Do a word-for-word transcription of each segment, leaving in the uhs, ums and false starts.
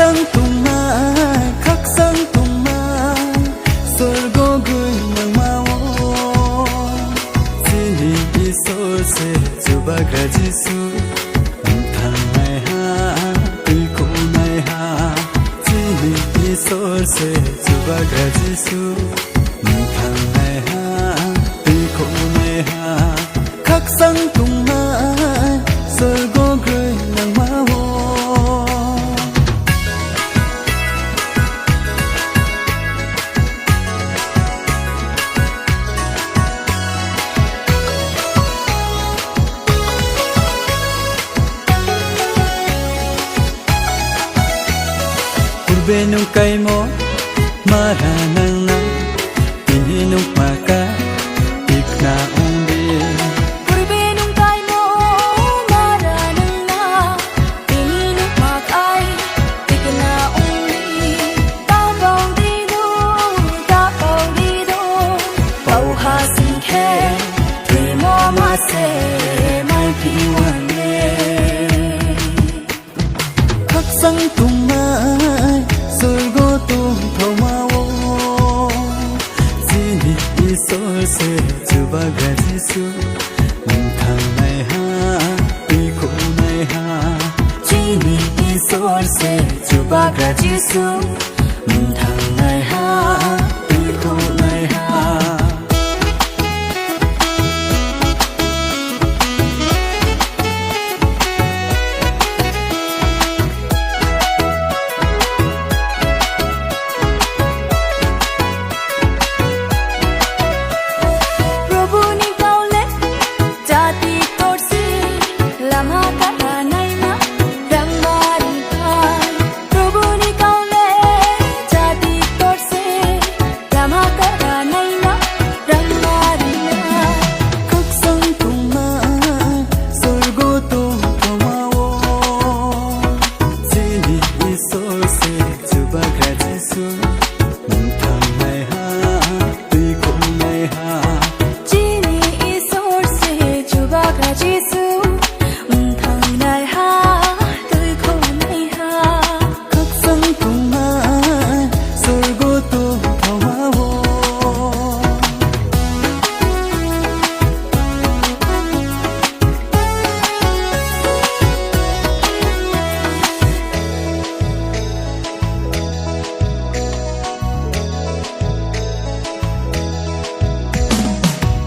Khakchang tongnai, khakchang tongnai, sorgo groinangma wo. Chini Isor se Chubagra Jisu, mthangnaiha, tuikhouhnaiha. Chini Isor se Chubagra Jisu, mthangnaiha, tuikhouhnaiha. Khakchang tongnai, sorgo groinangma wo. Purbe nung kaimo mara nang na, tini nung ma kai tikna ong di. Purbe nung kaimo mara nang na, tini nung ma kai tikna ong di. Ta pau di do, ta pau di do, pau ha sing khe, thoimo ma se maiphi wan ne. Khakchang tongnai, sorgo tongthaoma wo, chini Isor se Chubagra Jisu, mthangnaiha, tuikhouhnaiha. Chini Isor se Chubagra Jisu, mthangnaiha, tuikhouhnaiha. Probu ni kau le jati ktor se, lama kaham naima rangma ri pai. Probu ni kau le jati ktor se, lama kaham naima rangma ri pai. Khakchang tongnai, sorgo tongthaoma wo, chini Isor se Chubagra Jisu, mthangnaiha, tuikhouhnaiha. Chini Isor se Chubagra Jisu, mthangnaiha, tuikhouhnaiha. Khakchang tongnai, sorgo tongthaoma wo.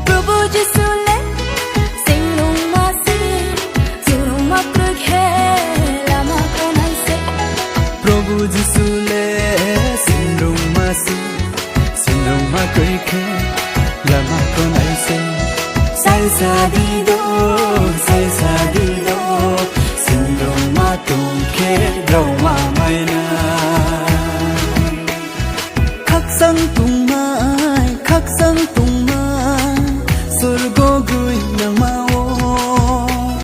Probu Jisu le singrungma se, singrungma kroi khe lama khanai se. Probu Jisu le singrungma se, singrungma kroi khe lama khanai se. Saisa di do, saisa di do, singrungma tong khe rao ma mai nai. Khakchang tong